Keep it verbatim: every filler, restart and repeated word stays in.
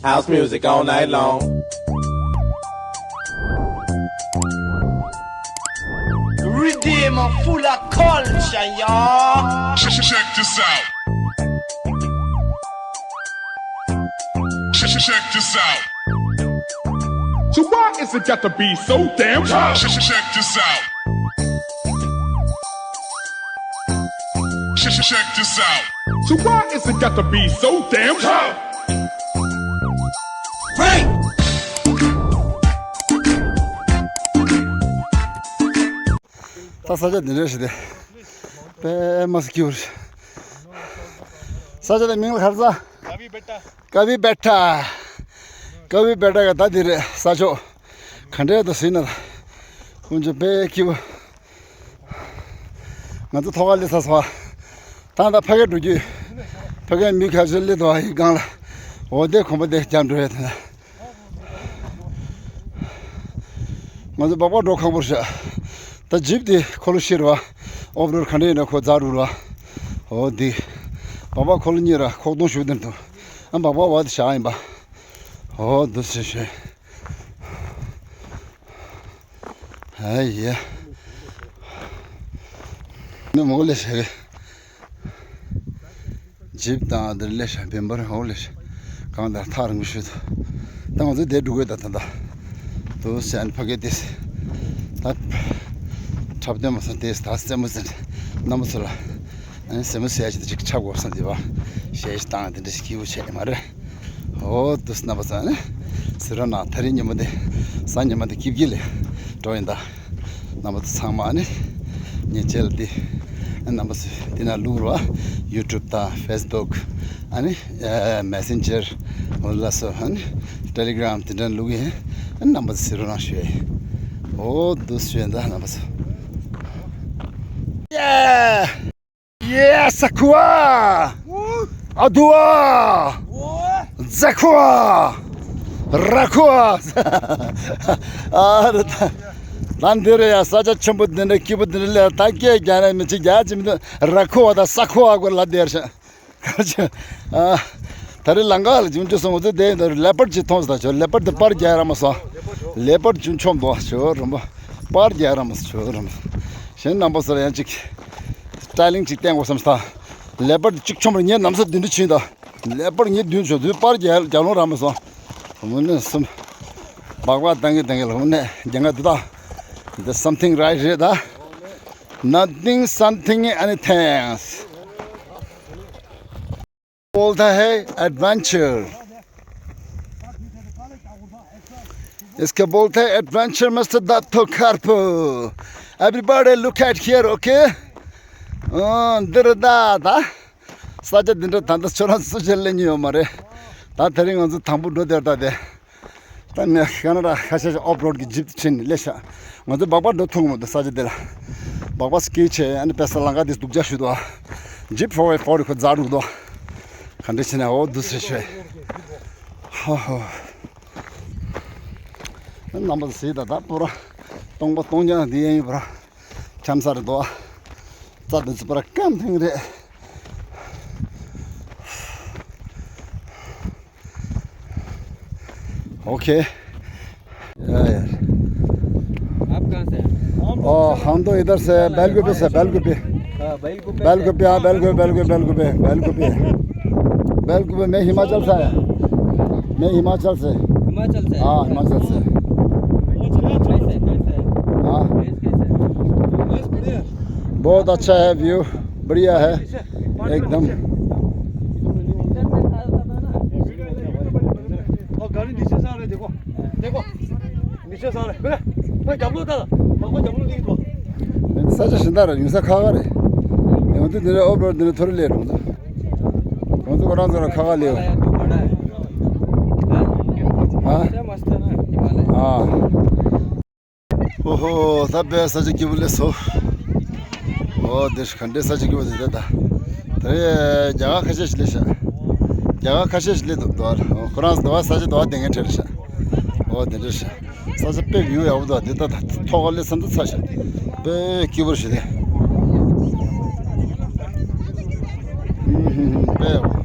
House music all night long. Redeem full of culture, y'all. Check, check this out. Check, check this out. So why is it got to be so damn tough? Check, check this out. Check, check this out. So why is it got to be so damn tough? Break! ད་ས་ཆ་འདི་འདྲ་ཞིག་དེ་དཔེ་མ་སྲིད་སྐྱིད་པོ་རེད། ས་ཆ་དེ་མིང་ལ་ག་རེ་ཟེར། ཀ་བི་བེ་ཊ། ཀ་བི་བེ་ཊ་ག་ད་འདི་རེད། ས་ཕྱོགས་ག་འདྲས་འདུག་ཟེར་ན། ཁོང་ཚོ་དཔེ་སྐྱིད་པོ། ང་ཚོ་ཐོག་ཁ་སླེབས་ཚར་སོང་། ད་ལྟ་ཕ་གིར་འགྲོ་རྒྱུ། ཕ་གིར་མི་ཁ་ཤས་སླེབས་འདུག་ཨ་ཡི་སྒང་ལ། འོ་དེ་གོམ་པ་དེ་རྒྱབ་འགྲོ་ཡ་དེ་ན། ང་ཚོ་སྦག་སྦག་འགྲོ་ཁག་པོ་རེད་ཤག་ད་ཇིབ་དེ་འཁོར་ལོ་ཤི་རེད་བ། ཨོབ་རོཌ་ག་འདྲ་ཡིན་ན་ཁོ་རྫ་རུ་རེད་བ། འོ་དེ། སྦག་སྦག་འཁོར་ལོ་གཉིས་ར་ཁོག་སྟོང་ཞུ་དེར་འདུག་ཨ་སྦག་སྦག་བ་དེ་བཞག་ཡིན་པ། འོ་འདུག་སེ་ཞོན། ཨ་ཡེ། ནི་མོ་ལེ་ཤ་གི། ཇིབ་དང་འདིར་ལེ་ཤ་བེམ་པར་ཧོ་ལེ་ཤ། གང་ལྟར་ཐག་རིང་པོ་ཞིག་འདུག་ད་ང་ཚོ་དེ་འགྲོ་དགོས་ད་ད་ད། དུ་སན་ཕ་གི་ཏིས། ད། འཁྲབ་སྟོན་མ་སོང་ཏིས་ད་རྩེད་མོ་ཟེར། རྣམ་པ་ཚོ་ལ། ཨ་ནི་སེམས་མ་ཟེར་ཡ་ཞིག་ད་ཅིག་འཁྲབ་དགོས་བསམ་གྱི་བ། ཞེས་ཞིག་བཏང་དེ་འདྲ་ཞིག་སྐྱིད་པོ་བྱས་མ་རེད། ཨོ་དུས་རྣམ་པ་ཚོ་ནི། ཟེར་རོ་ན་ད་རིང་ཉི་མ་དེ། གཟའ་ཉི་མ་དེ་སྐྱིད་སྐྱིད་ལས། འགྲོ་ཡིན་ད། རྣམ་པ་ཚོ་ཚང་མ་ནི། ཉེ་ཆེལ་དེ། རྣམ་པ་ཚོ་དེ་ན་བླུག་རོ། ཡུ་ཊུབ་དང་ཕེ་སི་བུག་ཨ་ནི། མེ་སེན་ཇར། འོ་ལ་སོ་ཨ་ནི། ཊེ་ལི་གྷི་རམ་དེ་འདྲ་བླུག་ཡིན། རྣམ་པ་ཚོ་ཟེར་རོ་ན་ཞུ་ཡ་ཡིན། ཨོ་དུས་ཞུ་ཡིན་ད་རྣམ་པ་ཚོ། Yeah! Yeah, Sakua! Adua! Zakua! Rakua! ཨ་རེད་ད། ད་འདི་རེད་ཡ། ས་ཆ་ཆེན་པོ་འདི་འདྲ་སྐྱིད་པོ་འདི་འདྲ་ལས་ད་སྐད་རྒྱག་ན་མི་ཅིག་རྒྱག་ཅིག་མི་འདུག་ར་ཁོ་བ་དང་ས་ཁོ་བ་གོ་ལ་དེར་ཤ། ཨ། ད་རེས་ལང་ཀ་ལ་འབྱུང་རྒྱུ་སོང་ཚེ་དེ་ལེ་པར་ཅིག་མཐོང་སོང་ད་ཆོ། ལེ་པར་དེ་པར་རྒྱག་ར་མ་སོང་། ལེ་པར་ཅུང་ཆོམ་འདུག་ཆོ་རིན་པོ། པར་རྒྱག་ར་མ་སོང་ཆོ་རིན་པོ། གཞན་རྣམ་པ་ཚོར་ཡང་ཅིག་ཊའི་ལིང་ཅིག་བསྟན་དགོས་བསམ་སོང་ད། ལེ་པར་དེ་གཅིག་ཆོམ་ར་ངས་ནམ་ས་བདུན་འདྲི་ཕྱིན་ད། ལེ་པར་ངས་བདུན་ཆོ་དུས་པར་རྒྱག་རྒྱག་ལོང་ར་མ་སོང་། མུ་ནས་གསུམ། སྦག་སྦག་བཏང་གི་བཏང་གི་ལ་མུ་ནས་རྒྱང་ག་འདི་དག There's something right here, da? Nothing, something, anything. बोलता है एडवेंचर। इसके बोलते हैं adventure mister दत्तो कार्पो। Everybody look at here, okay? འདིར་ད་ད། ས་ཆ་འདི་འདྲ་ད་ལྟ་ཁྱོད་རང་སུ་ཆེར་སླེབས་མྱོང་ཡོད་མ་རེད། ད་དེ་རིང་ང་ཚོ་དང་པོ་འགྲོ་དེར་ད་དེ། ད་ནས་ཁ་ན་ཌ་ཁ་ཤས་ཤིག་ཨོབ་རོཌ་གི་ཇིབ་ཕྱིན་ནས་སླེབས་ཤག་ང་ཚོ་སྦག་སྦག་འགྲོ་ཐུབ་མི་འདུག་ས་ཆ་དེ་ལ། སྦག་སྦག་སི་ཀི་བྱས་ཨ་ནི་དཔེ་ས་ལང་ཀ་དེ་སྡུག་ཅག་ཞུ་འདུག་ཇིབ་ཧྥོ་ཝེ་ཧྥོ་ཝེ་ཁོ་རྫ་འགྲོ་འདུག་ག་འདྲ་བྱས་ནས་འོ་འདུག་ཟེར་ཤོད། ཧོ་ཧོ། རྣམ་པ་ཚོ་གཟིགས་དང་ད་པུ་ར། སྟོང་པ་སྟོང་རྐྱང་འདི་ཡན་ཡོད་པ་ར། འཁྱམ་ས་རེད་དོ། རྩྭ་འདི་ཚོ་པུ་ར་སྐམ་ཐེངས་རེད། ओके। या यार। आप कहाँ से हैं? ओ, हम तो इधर से, बैलकुपे से, बैलकुपे। हाँ, बैलकुपे से। बैलकुपे, हाँ, बैलकुपे, बैलकुपे, बैलकुपे, बैलकुपे। बैलकुपे, मैं हिमाचल से आया। मैं हिमाचल से। हिमाचल से? हाँ, हिमाचल से। कैसे, कैसे? हाँ। कैसे, कैसे? बहुत अच्छा है व्यू, बढ़िया है। एकदम। और गाड़ी नीचे से आ रही है, देखो, देखो, नीचे से आ रही है। मेरे, मेरे गमलों का, पापा गमलों नहीं तो। ས་ཆ་ཞིག་འདར་ཡིན་ས་ཁ་ཁ་རེད། ཡང་དུ་འདི་ནས་ཨོབ་རོ་འདི་ནས་ཐོར་ལེ་རུང་ད། ཁོང་ཚོ་ཁོ་རང་ཚོ་ར་ཁ་ཁ་ལེའོ། ཧ། ཨ། ཨོ་ཧོ། ད་དཔེ་ས་ཆ་སྐྱིད་པོ་སླེབས་སོང་། ཨོ་དེ་ག་འདྲའི་ས་ཆ་སྐྱིད་པོ་དེ་རེད་ད། ད་རེས་རྒྱ་གར་ཁ་ཤས་ཤིག་སླེབས་ཤག་རྒྱ་གར་ཁ་ཤས་ཤིག་སླེབས་འདུག་དོ། ཁོ་རང་ཚོ་ས་ཆ་དོ་བ་དེ་ངས་དྲན་ཤག་ཨོ་དེ་འདྲ་ཤག་ས་ཆ་དཔེ་བིའུ་ཡག་པོ་འདུག་འདི་ད་ད་ཐོག་ཁ་སླེབས་ས་འདི་ཚ་ཤག་དཔེ་སྐྱིད་པོ་ཞིག་རེད། ཧུམ་ཧུམ་ཧུམ། དཔེ་ཡག་པོ།